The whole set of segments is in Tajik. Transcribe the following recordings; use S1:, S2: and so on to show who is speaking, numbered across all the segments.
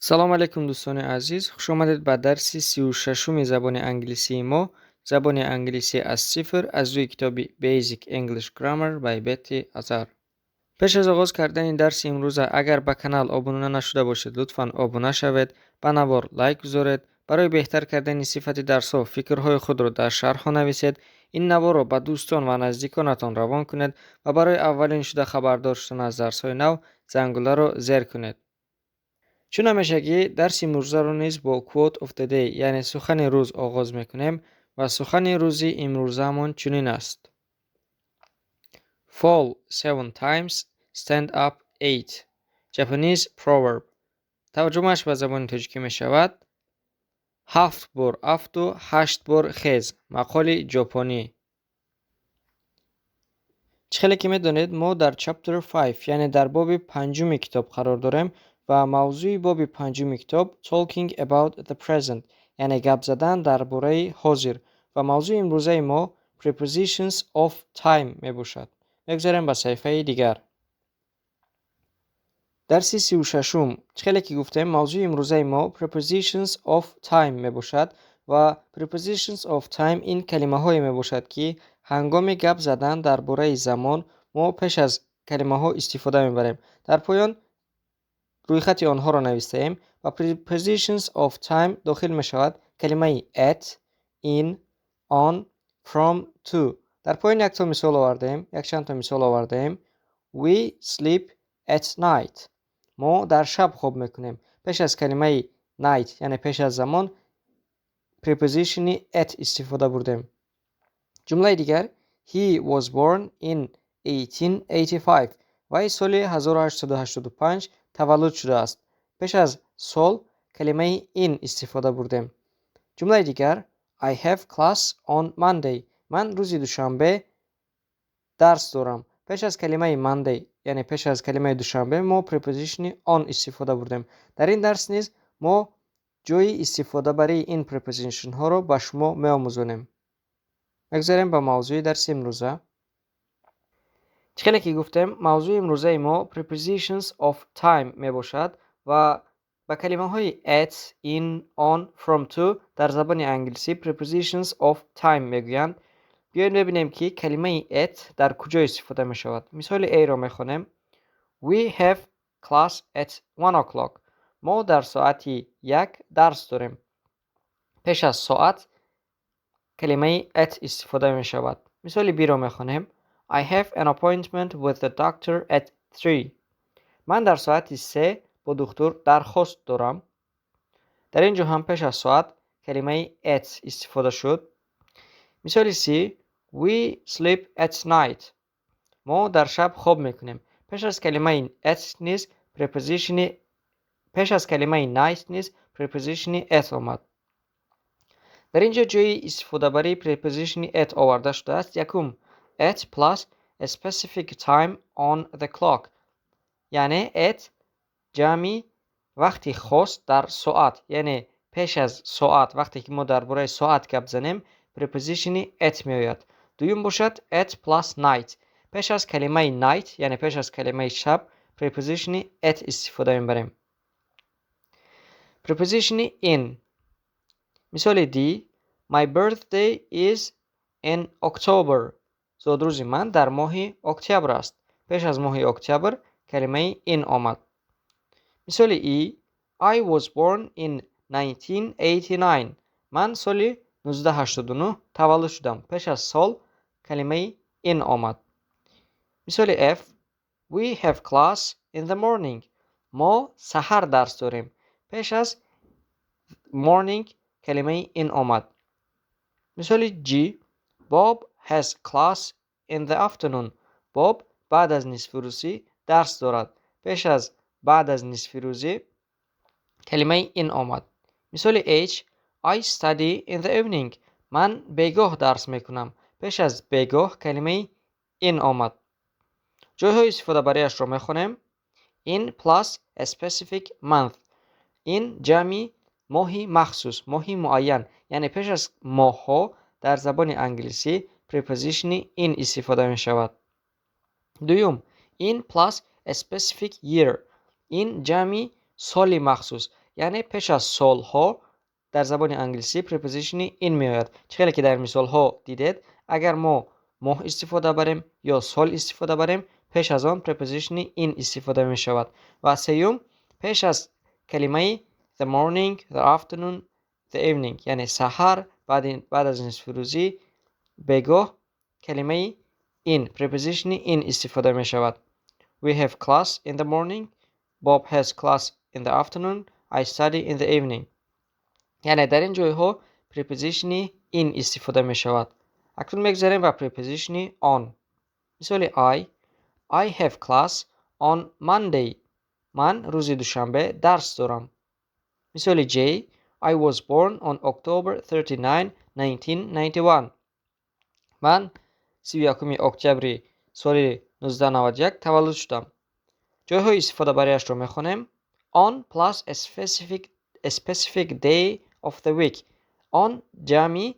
S1: Салом алейкум, дӯстони азиз, хушомадед ба дарси 36-уми забони англисии мо, забони англисӣ аз сифр, аз рӯи китоби Basic English Grammar by Betty Azar. Пеш аз оғоз кардани дарси имрӯза, агар ба канал обуна нашуда бошед, лутфан обуна шавед, ба навор лайк гузоред, барои беҳтар кардани сифати дарсҳо фикрҳои худро дар шарҳҳо нависед, ин наворро ба дӯстон ва наздиконатон равон кунед ва барои аввалин шуда хабардор шудан аз дарсҳои нав зангуларо зер кунед. Чун ҳамешагӣ, дарси имрӯзаро низ бо Quote of the Day, яъне сухани рӯз оғоз мекунем ва сухани рӯзи имрӯзаамон чунин аст: "Fall seven times, stand up eight." Japanese proverb. Тарҷумааш ба забони тоҷикӣ мешавад: "Ҳафт бор афту ҳашт бор хез". Мақоли ҷопонӣ. Чӣ хеле ки медонед, мо дар Chapter 5, яъне дар боби панҷуми китоб қарор дорем ва мавзӯи боби панҷуми китоб Talking about the present, яъне гап задан дар бораи ҳозир, ва мавзӯи имрӯзаи мо Prepositions of Time мебошад. Мегузарем ба саҳифаи дигар. Дарси 36-ум. Чӣ хеле ки гуфтем, мавзӯи имрӯзаи мо Prepositions of Time мебошад ва Prepositions of Time ин калимаҳое мебошад, ки ҳангоми гап задан дар бораи замон мо пеш аз калимаҳо истифода мебарем. Дар поён рӯйхати онҳоро навистаем ва Prepositions of Time дохил мешавад калимаи at, in, on, from, to. Дар поён якто мисол овардаем, якчандто мисол овардаем. We sleep at night. Мо дар шаб хоб мекунем. Пеш аз калимаи night, яъне пеш аз замон, preposition и at истифода бурдем. Ҷумлаи дигар: He was born in 1885. Вай соли 1885 таваллуд шудааст. Пеш аз сол калимаи in истифода бурдем. Ҷумлаи дигар: I have class on Monday. Ман рӯзи душанбе дарс дорам. Пеш аз калимаи Monday, яъне пеш аз калимаи душанбе, мо preposition и on истифода бурдем. Дар ин дарс низ мо ҷойи истифодабарии ин preposition ҳоро ба шумо меомӯзонем. Мегузарем ба мавзӯи дарси имрӯза. Чӣ хеле ки гуфтем, мавзӯи имрӯзаи мо Prepositions of Time мебошад ва ба калимаҳои at, in, on, from, to дар забони англисӣ Prepositions of Time мегӯянд. Биёед мебинем, ки калимаи at дар куҷо истифода мешавад. Мисоли A-ро мехонем: We have class at 1 o'clock. Мо дар соати 1 дарс дорем. Пеш аз соат калимаи at истифода мешавад. Мисоли B-ро мехонем: I have an appointment with the doctor at 3. Ман дар соати 3 бо духтур дархост дорам. Дар ин ҷо ҳам пеш аз соат калимаи at истифода шуд. Мисоли C: We sleep at night. Мо дар шаб хоб мекунем. Пеш аз калимаи at низ preposition и, пеш аз калимаи night низ preposition и at омад. Дар ин ҷо ҷойи истифодабарии preposition и at оварда шудааст. Якум: at plus a specific time on the clock, яъне at ҷамъи вақти хос дар соат, яъне пеш аз соат. Вақте ки мо дар бораи соат гап занем, preposition и at меояд. Дуюм бошад at plus night. Пеш аз калимаи night, яъне пеш аз калимаи шаб, preposition и at истифода мебарем. Preposition и in. Мисоли D: My birthday is in October. Зодрӯзи ман дар моҳи октябр аст. Пеш аз моҳи октябр калимаи in омад. Мисоли E: I was born in 1989. Ман соли 1989 таваллуд шудам. Пеш аз сол калимаи in омад. Мисоли F: We have class in the morning. Мо саҳар дарс дорем. Пеш аз morning калимаи in омад. Мисоли G: Bob has class in the afternoon. Боб баъд аз нисфирӯзӣ дарс дорад. Пеш аз баъд аз нисфирӯзӣ калимаи in омад. Мисоли H: I study in the evening. Ман бегоҳ дарс мекунам. Пеш аз бегоҳ калимаи in омад. Ҷойҳои истифодабарияшро мехонем: In plus a specific month. In ҷамъи моҳи махсус, моҳи муайян, яъне пеш аз моҳҳо дар забони англисӣ preposition и in истифода мешавад. Дуюм: in plus a specific year. In ҷамъи соли махсус. Яъне пеш аз солҳо дар забони англисӣ preposition и in меояд. Чӣ хеле ки дар мисолҳо дидед, агар мо моҳ истифода барем ё сол истифода барем, пеш аз он preposition и in истифода мешавад. Ва сеюм, пеш аз калимаи the morning, the afternoon, the evening, яъне саҳар, баъд аз нисфирӯзӣ, бегоҳ, калимаи in, preposition и in истифода мешавад. We have class in the morning. Bob has class in the afternoon. I study in the evening. Яъне дар ин ҷойҳо preposition и in истифода мешавад. Акнун мегузарем ба preposition и on. Мисоли I: I have class on Monday. Ман рӯзи душанбе дарс дорам. Мисоли J: I was born on October 39, 1991. Ман 31 октябри соли 1991 таваллуд шудам. Ҷойҳои истифодабарияшро мехонем. On plus a specific day of the week. On ҷамъи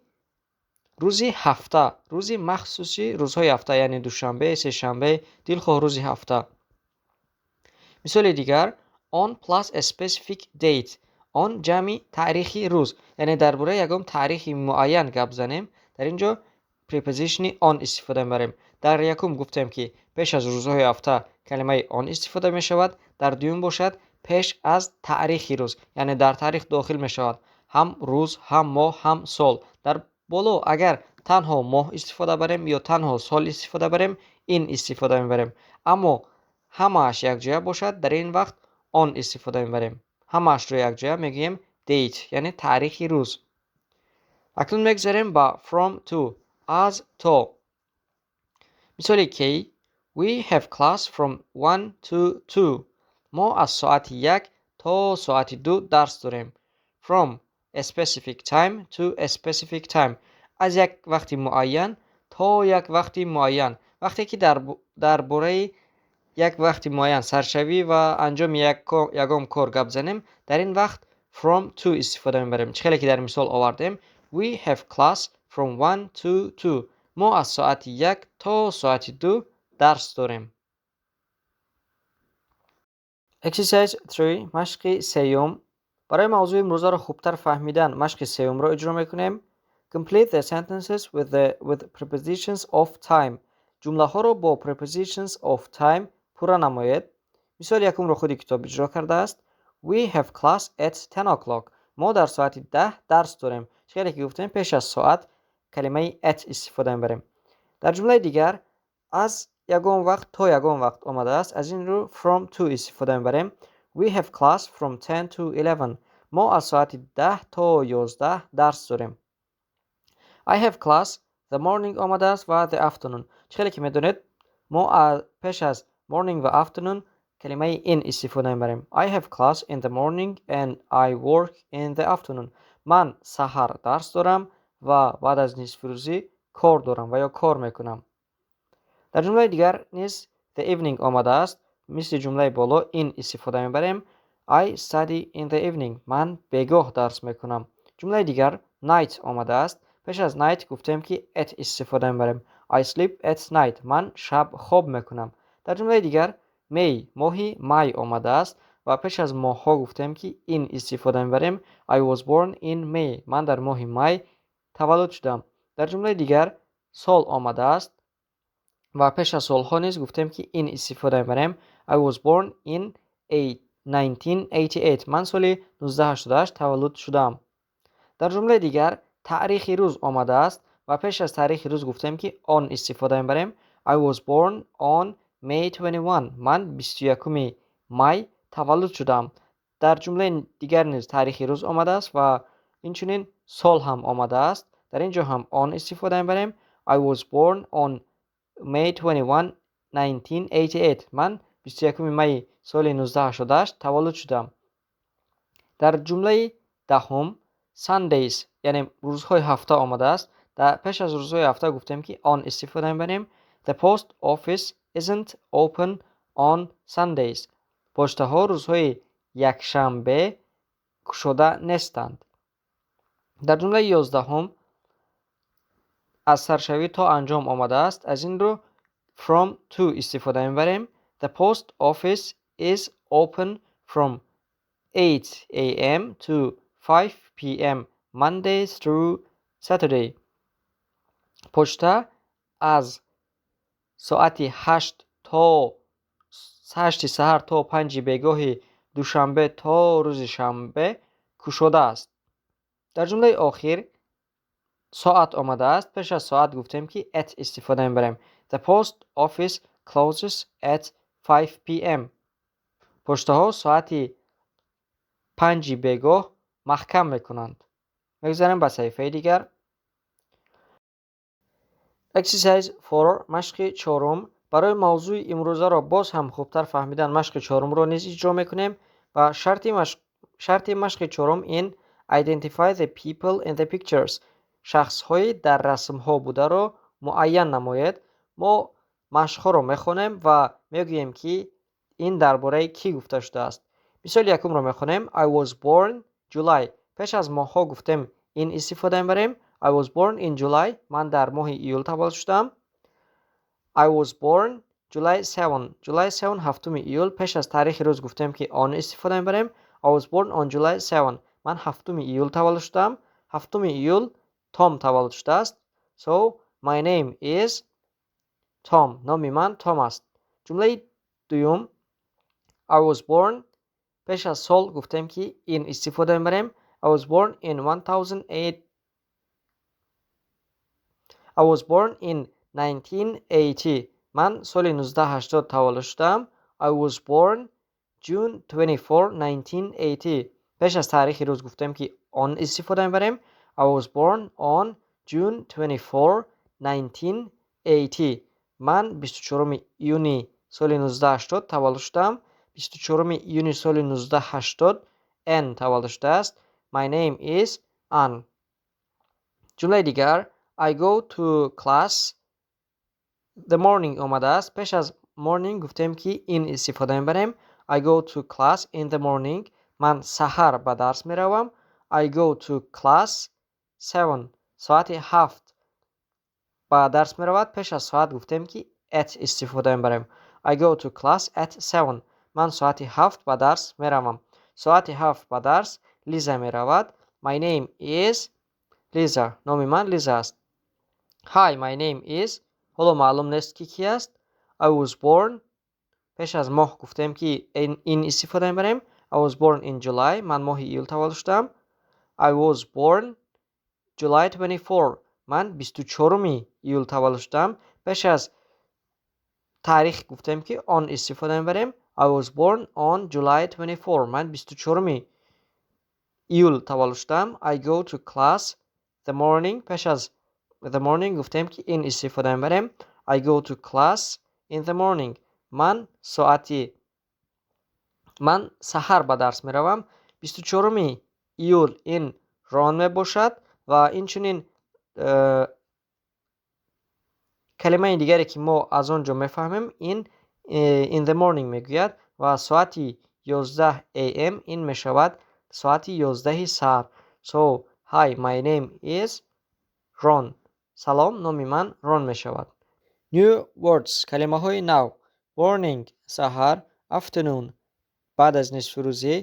S1: рӯзи ҳафта, рӯзи махсуси рӯзҳои ҳафта, яъне душанбе, сешанбе, дилхоҳ рӯзи ҳафта. Мисоли дигар: on plus a specific date. On ҷамъи таърихи рӯз, яъне дар бораи ягон таърихи муайян гап занем, дар ин ҷо preposition и on истифода мебарем. Дар якум гуфтем, ки пеш аз рӯзҳои ҳафта калимаи on истифода мешавад, дар дуюм бошад, пеш аз таърихи рӯз, яъне дар таърих дохил мешавад ҳам рӯз, ҳам моҳ, ҳам сол. Дар боло агар танҳо моҳ истифода барем ё танҳо сол истифода барем, in истифода мебарем, аммо ҳамааш якҷоя бошад, дар ин вақт on истифода мебарем. Ҳамаашро якҷоя мегӯем date, яъне таърихи рӯз. Акнун мегузарем ба from to, аз то. Мисоли K: We have class from 1 to 2. Мо аз соати 1 то соати 2 дарс дорем. From a specific time to a specific time. Аз як вақти муайян то як вақти муайян. Вақте ки дар бораи як вақти муайян, саршавӣ ва анҷоми ягон кор гап занем, дар ин вақт from to истифода мебарем. Чӣ хеле ки дар мисол овардем: We have class from 1 to 2. Мо аз соати 1 то соати 2 дарс дорем. Exercise 3, машқи сеюм. Барои мавзӯи имрӯзаро хубтар фаҳмидан машқи сеюмро иҷро мекунем. Complete the sentences with prepositions of time. Ҷумлаҳоро бо prepositions of time пурра намоед. Мисоли якумро худи китоб иҷро кардааст. We have class at 10 o'clock. Мо дар соати 10 дарс дорем. Чӣ хеле ки гуфтем, пеш аз соат калимаи at истифода мебарем. Дар ҷумлаи дигар аз ягон вақт то ягон вақт омадааст, аз ин рӯ from to истифода мебарем. We have class from 10 to 11. Мо аз соати 10 то 11 дарс дорем. I have class the morning омадааст ва the afternoon. Чӣ хеле ки медонед, мо пеш аз morning ва afternoon калимаи in истифода мебарем. I have class in the morning and I work in the afternoon. Ман саҳар дарс дорам ва баъд аз нисфирӯзӣ кор дорам ва ё кор мекунам. Дар ҷумлаи дигар низ the evening омадааст. Мисли ҷумлаи боло in истифода мебарем. I study in the evening. Ман бегоҳ дарс мекунам. Ҷумлаи дигар night омадааст. Пеш аз night гуфтем, ки at истифода мебарем. I sleep at night. Ман шаб хоб мекунам. Дар ҷумлаи дигар May, моҳи май омадааст ва пеш аз моҳҳо гуфтем, ки in истифода мебарем. I was born in May. Ман дар моҳи май таваллуд шудам. Дар ҷумлаи дигар сол омадааст ва пеш аз солҳо низ гуфтем, ки in истифода мебарем. I was born in 1988. Ман соли 1988 таваллуд шудам. Дар ҷумлаи дигар таърихи рӯз омадааст ва пеш аз таърихи рӯз гуфтем, ки on истифода мебарем. I was born on May 21. Ман 21 май таваллуд шудам. Дар ҷумлаи дигар низ таърихи рӯз омадааст ва инчунин сол ҳам омадааст. Дар ин ҷо ҳам on истифода мебарем. I was born on May 21, 1988. Ман 21 майи соли 1988 таваллуд шудам. Дар ҷумлаи 10-ум Sundays, яъне рӯзҳои ҳафта омадааст. Пеш аз рӯзҳои ҳафта гуфтем, ки on истифода мебарем. The post office isn't open on Sundays. Почтаҳо рӯзҳои якшанбе кушода нестанд. Дар ҷумлаи 11-ум аз саршавӣ то анҷом омадааст, аз ин рӯ from to истифода мебарем. The post office is open from 8 a.m. to 5 p.m. Monday through Saturday. Почта аз соати 8 то 8 саҳар то 5 бегоҳи душанбе то рӯзи шанбе кушода аст. Дар ҷумлаи охир соат омадааст. Пеш аз соат гуфтем, ки at истифода мебарем. The post office closes at 5 p.m. Почтаҳо соати 5 бегоҳ маҳкам мекунанд. Мегузарем ба саҳифаи дигар. Exercise 4, машқи чорум. Барои мавзӯи имрӯзаро боз ҳам хубтар фаҳмидан машқи чорумро низ иҷро мекунем ва шарти машқи чорум ин identify the people in the pictures, шахсҳои дар расмҳо бударо муайян намоед. Мо машқҳоро мехонем ва мегӯем, ки ин дар бораи кӣ гуфта шудааст. Мисоли якумро мехонем. I was born July. Пеш аз моҳҳо гуфтем, in истифода мебарем. I was born in July. Ман дар моҳи июл таваллуд шудам. I was born July 7. July 7, 7 июл. Пеш аз таърихи рӯз гуфтем, ки on истифода мебарем. I was born on July 7. Ман 7 июл таваллуд шудам. 7 июл Том таваллуд шудааст. So my name is Tom. Номи ман Том аст. Ҷумлаи дуюм. I was born, пеш аз сол гуфтем, ки in истифода мебарем. I was born in 1008. I was born in 1980. Ман соли 1980 таваллуд шудам. I was born June 24, 1980. Пеш аз таърихи рӯз гуфтем, ки on истифода мебарем. I was born on June 24, 1980. Ман 24 июни соли 1980 таваллуд шудам. 24 июни соли 1980 Ann таваллуд шудааст. My name is Ann. Ҷумлаи дигар. I go to class the morning омадааст. Пеш аз morning гуфтем, ки in истифода мебарем. I go to class in the morning. Ман саҳар ба дарс меравам. I go to class 7. Соати 7 ба дарс меравад. Пеш аз соат гуфтем, ки at истифода мебарем. I go to class at 7. Ман соати 7 ба дарс меравам. Соати 7 ба дарс Лиза меравад. My name is Lisa. Номи ман Лиза аст. Hi, my name is, ҳоло маълум нест, ки кӣ аст. I was born, пеш аз моҳ гуфтем, ки in истифода мебарем. I was born in July. Ман моҳи июл таваллуд шудам. I was born July 24. Ман 24 июл таваллуд шудам. Пеш аз таърих гуфтем, ки on истифода мебарем. I was born on July 24. Ман 24 июл таваллуд шудам. I go to class the morning. Пеш аз the morning гуфтем, ки in истифода мебарем. I go to class in the morning. Ман саҳар ба дарс меравам. 24 июл ин Рон мебошад ва инчунин калимаи дигаре, ки мо аз он ҷо мефаҳмем, ин in the morning мегӯяд ва соати 11 am ин мешавад соати 11 саҳар. So hi, my name is Ron. Салом, номи ман Рон мешавад. New words, калимаҳои нав. Morning, саҳар, afternoon, баъд аз нисфирӯзӣ,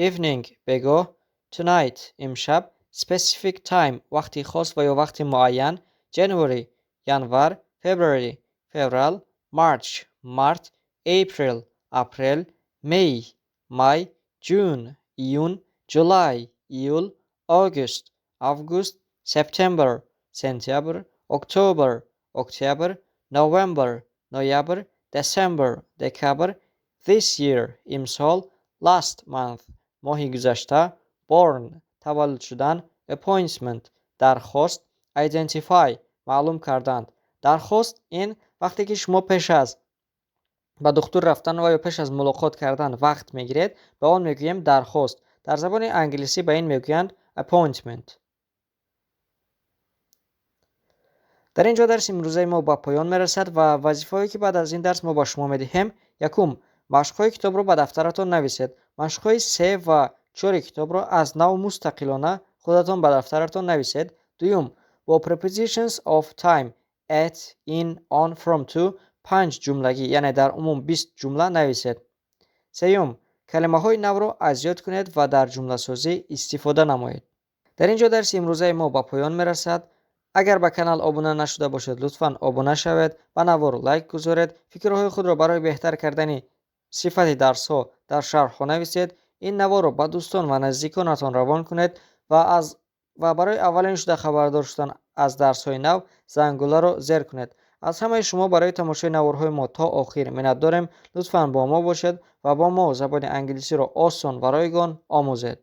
S1: evening, бегоҳ, tonight, имшаб, specific time, вақти хос ва ё вақти муайян, January, январ, February, феврал, March, март, April, апрел, May, май, June, июн, July, июл, August, август, September, сентябр, October, октябр, November, ноябр, December, декабр, this year, имсол, last month, моҳи гузашта, born, таваллуд шудан, appointment, дархост, identify, маълум кардан. Дархост ин вақте ки шумо пеш аз ба духтур рафтан ва ё пеш аз мулоқот кардан вақт мегиред, ба он мегӯем дархост. Дар забони англисӣ ба ин мегӯянд appointment. Дар ин ҷо дарси имрӯзаи мо ба поён мерасад ва вазифаҳое, ки баъд аз ин дарс мо ба шумо медиҳем: якум, машқҳои китобро ба дафтаратон нависед. Машқҳои се ва чори китобро аз нав мустақилона худатон ба дафтаратон нависед. Дуюм, бо prepositions of time at, in, on, from, to панҷ ҷумлагӣ, яъне дар умум 20 ҷумла нависед. Сеюм, Калимаҳои навро аз ёд кунед ва дар ҷумласозӣ истифода намоед. Дар ин ҷо дарси имрӯзаи мо ба поён мерасад. Агар ба канал обуна нашуда бошед, лутфан обуна шавед, ба навор лайк гузоред, фикрҳои худро барои беҳтар кардани сифати дарсҳо дар шарҳҳо нависед, ин наворро ба дӯстон ва наздиконатон равон кунед ва барои аввалин шуда хабардор шудан аз дарсҳои нав зангуларо зер кунед. Аз ҳамаи шумо барои тамошои наворҳои мо то охир миннатдорем. Лутфан бо мо бошед ва бо мо забони англисиро осон ва ройгон омӯзед.